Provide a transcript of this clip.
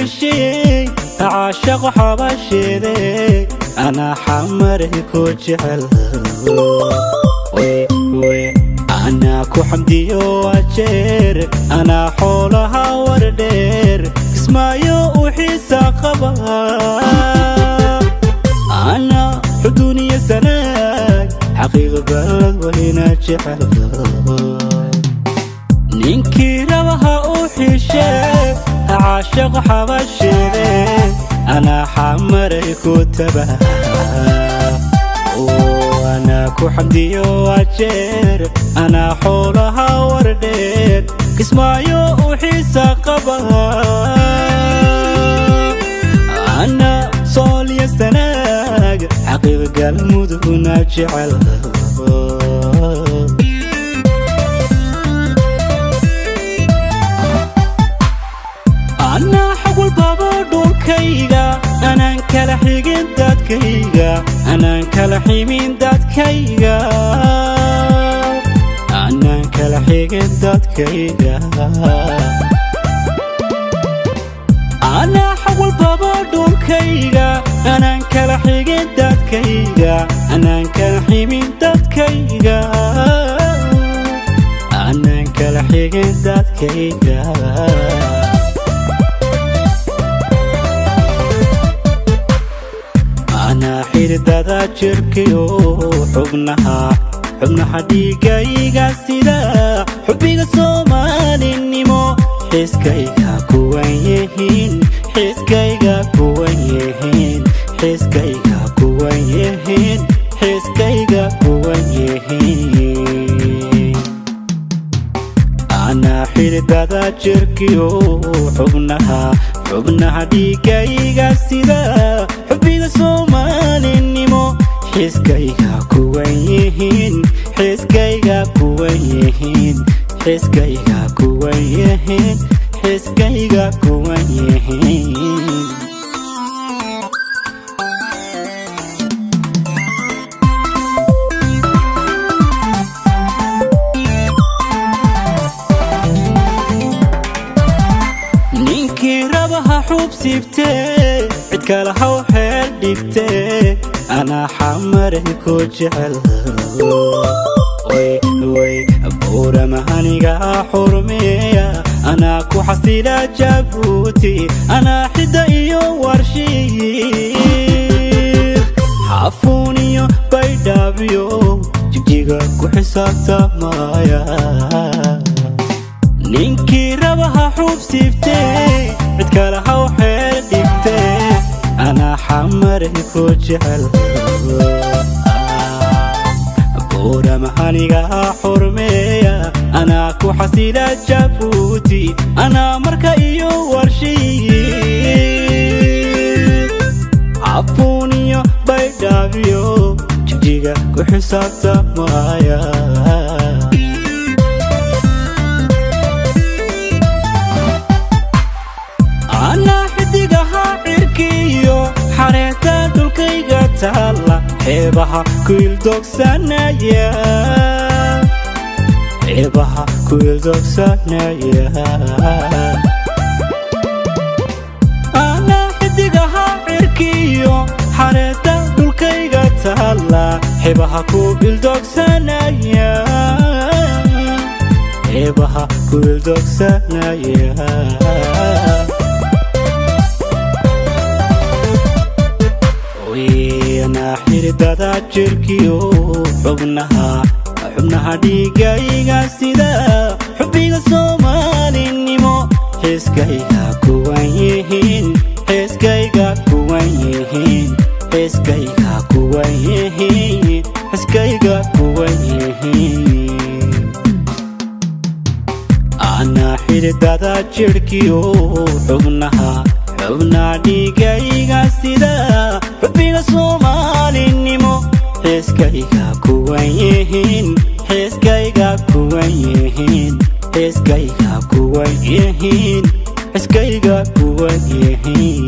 xiishey caashaqo xabasheede, anaa xamare ku jecel. Anaa ku xamdiyo ajeer, anaa xoolaha wardheer, Kismaayo u xiisa qaba. Anaa Xuduniya Sanaag, xaqiiqa balad wayna jecel. Ninkii rabaha u xiishee caashaqo xabasheede, anaa xamaray ku taba. Anaa ku xamdiyo ajeer, anaa xoolaha wardheer, Kismaayo u xiisa qaba. Anaa Soolya Sanaag, xaqiiqa Galmudugna jecel. Anaa xagwalbaba dhulkayga, anaan kala xigin dadkayga, anaan kala ximin dadkayga, anaan kala xigin dadkayga. Anaa xagwalbaba dhulkayga, anaan kala xigin dadkayga, anaan kala ximin dadkayga, anaan kala xigin dadkayga. Anaa xididada jirkiyo xubnaha, xubnaha dhiigayga sida xubbiga Soomaalinimo, xiskayga kuwan yihiin, xiskayga kuwan yihiin, xiskayga kuwan yihiin, xiskayga kuwan yihiin. Anaa xididada jirkiyo xubnaha, xubnaha dhiigayga sida xubbiga Soomaalinimo, xiskayga kuwan yihiin, xiskayga kuwan yihiin, xiskayga kuwan yihiin, xiskayga kuwan yihiin. Ninkii rabaha xuub siibtee, cid kale haw xeel dhigtee, anaa xamare ku jecel. Buurama aniga xurmeeya, anaa ku xasila Jabuuti, anaa Xidda iyo Warshiikh, Xafuun iyo Baydhaabiyo Jigjiga ku xisaabtamaya. Ninkii rabaha xuub siibtee, cid kale haw xeel dhigtee, anaa xamare ku jecel. Buurama aniga xurmeeya, anaa ku xasila Jabuuti, anaa Marka iyo Warshiikh, Cafuun iyo Baydhaabiyo Jigjiga ku xisaabtamaya. Anaa xidigaha cirkiyo xareeta dhulkayga taalla, xeebaha ku ildoogsanaya, xeebaha ku ildoogsanaya. Anaa xidigaha cirkiyo xareeta dhulkayga taalla, xeebaha ku ildoogsanaya, xeebaha ku ildoogsanaya. Anaa xididada jirkiyo xubnaha, xubnaha dhiigayga sida xubbiga Soomaalinimo, xiskayga kuwan yihiin, xiskayga kuwan yihiin, xiskayga kuwan yihiin, xiskayga kuwan yihiin. Anaa xididada jirkiyo xubnaha, xubnaha dhiigayga sida xubbiga Soomaalinimo, xiskayga kuwan yihiin, xiskayga kuwan yihiin, xiskayga kuwan yihiin, xiskayga kuwan yihiin.